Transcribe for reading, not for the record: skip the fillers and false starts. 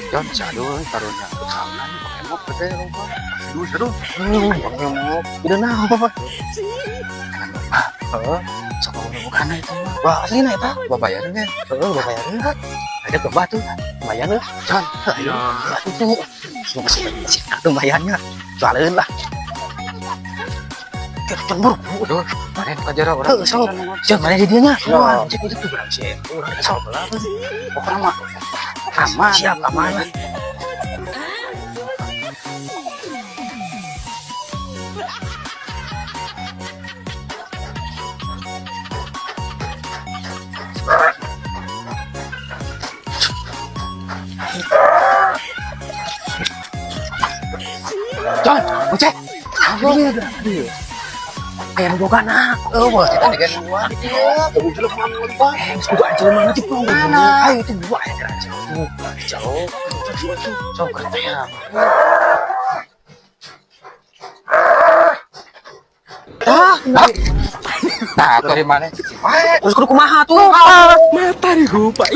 Jon, si Adul karunya sana nih emok gede lupa. Aduh, aduh. Emok. Udah naon? Heeh. Sok bukan itu mah. Wah, aslina eta. Babayaran ya. Heeh, babayaran. Ada ke batu. Lumayan lah. Jon, Ayo. Atuh. Lumayannya. Soaleun lah. Kita buru. Aduh, mana nu kajara urang. Heuh, sok. Jangan mana di dieu nya. Ya. Wah, cek itu berang sih. Urang sok lah. Pokoknya mah aman. Siap, aman lah. Jon, ngecek. Aduh. Aya nu boga na. Oh, wah, kita dengan luar. Oh, jelema lupa. Eh, geus kudu anjeun mana tuh? Mana? Ayo itu dua aya anjeun. Jauh. Sok kereta ya. Ah, nah, dari mana? Terus kudu kumaha tuh? Mata nih gue, Pak.